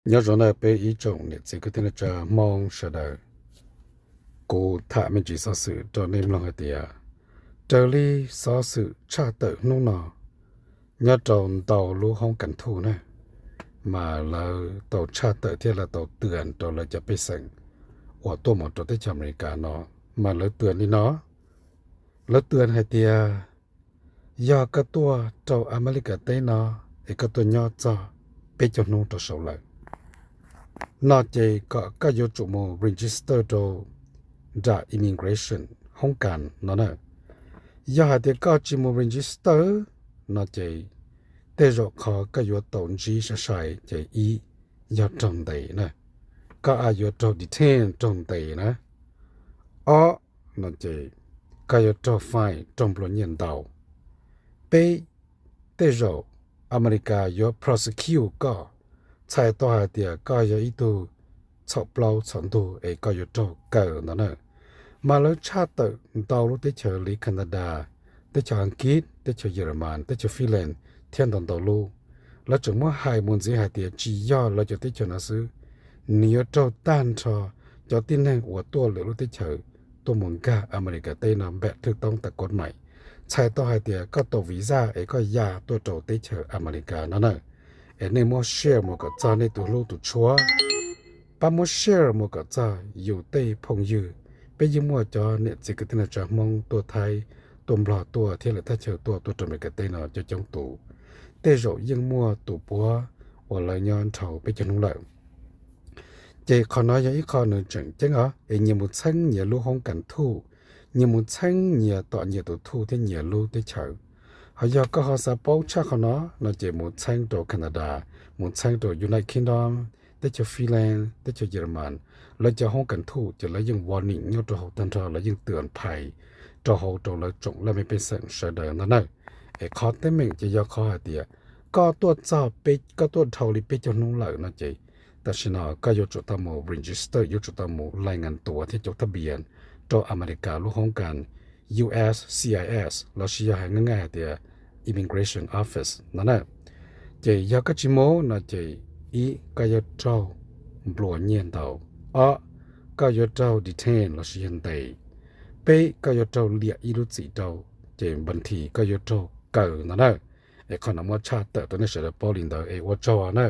Nyob zoo nawb peb ib tsoom niam txiv kwv tij neej tsa Hmoob sawv daws. Kuv tham me ntsis xov xwm rau nej mloog hais tias, raws li xov xwm tshaj tawm hnub no, nyob rau ntau lub hoob kas thuj na, mas lawv tau tshaj tawm thiab lawv tau tw as rau lawv cov pej xeem uas tuaj mus rau teb chaws Amelikas no, mas lawv tw as li no, lawv tw as hais tias, yog koj tuaj rau Amelikas teb no es koj tuaj nyob txog peb caug hnub rau saud lawm no ces kom koj yuav tsum mus register rau nram immigration hoob kas no na. Yog hais tias koj tsis mus register no ces tej zaum qhov koj yuav tau ntsib sai sai ces ib, yog raug ntes na, koj a yuav raug detain raug ntes na. Ob, no ces koj yuav raug fine raug nplua nyiaj ntau. Peb, tej zaum Amelikas yuav prosecute koj, txhais tau hais tias koj yog ib tug txhaum plaub txhaum ntug es koj yuav raug kaw ntawd na. Mas lawv tshaj tawm ntau lub teb chaws li Canada, teb chaws Askiv, teb chaws Yeremas, teb chaws Finland thiab ntau ntau lub. Lawv tseem muab hais mus ntxiv hais tias tsis yog lawv cov teb chaws no xwb, nws yuav raug tag nrho cov tib neeg uas tuaj lwm lub teb chaws tuaj mus nkag Amelikas teb no npam thwj toob tas kov maim. Txhais tau hais tias koj tau visa es koj ya tuaj rau teb chaws Amelikas no na. Es nej muab share mus kom txog nej tus hlub tus tshua, pab muab share mus kom txog yus tej phooj ywg. Peb yeej muaj cov niam txiv kwv tij neej tsa Hmoob tuaj Thaib, tuaj Nplog tuaj thiab lwm thaj chaw tuaj tuaj rau Amelikas teb no coob coob tus. Tej zaum yeej muaj tus puav uas lawv nyob dhau peb caug hnub lawm. Ces qhov no yog ib qho nws tseem ceeb os, es nyias mus txheeb nyias lub hoob kas thuj, nyias mus txheeb nyias tom nyias tus thuj thiab nyias lub teb chaws. Ho yog koj ho xav paub tshaj qhov no, no ces mus txheeb rau Canada, mus txheeb rau United Kingdom, teb chaws Finland, teb chaws Yeremas, lawv cov hoob kas thuj ces lawv yeej warning nyob rau hauv tag nrho, lawv yeej tw as phais rau hauv rau lawv tsoom laj mej pej xeem sawv daws ntag na. Es qhov teeb meem ces yog qhov hais tias koj tuaj txog peb, koj tuaj dhau li peb caug hnub lawm no ces tam sim no koj yuav tsum tau mus register, yuav tsum tau mus lais ngas tuav thiab cov thab pias rau Amelikas lub hoob kas U S C I S lossis yog hais nqaij nqaij hais tias Immigration Office no na. Ces yog koj tsis mus no ces ib, koj yuav raug nplua nyiaj ntau. Ob, koj yuav raug detain lossis yog ntes. Peb, koj yuav raug liam ib lub txim rau, ces npa thi koj yuav raug kaw ntag na. Es qhov no muab tshaj tawm rau nej sawv daws paub li ntawd es ua tsaug na.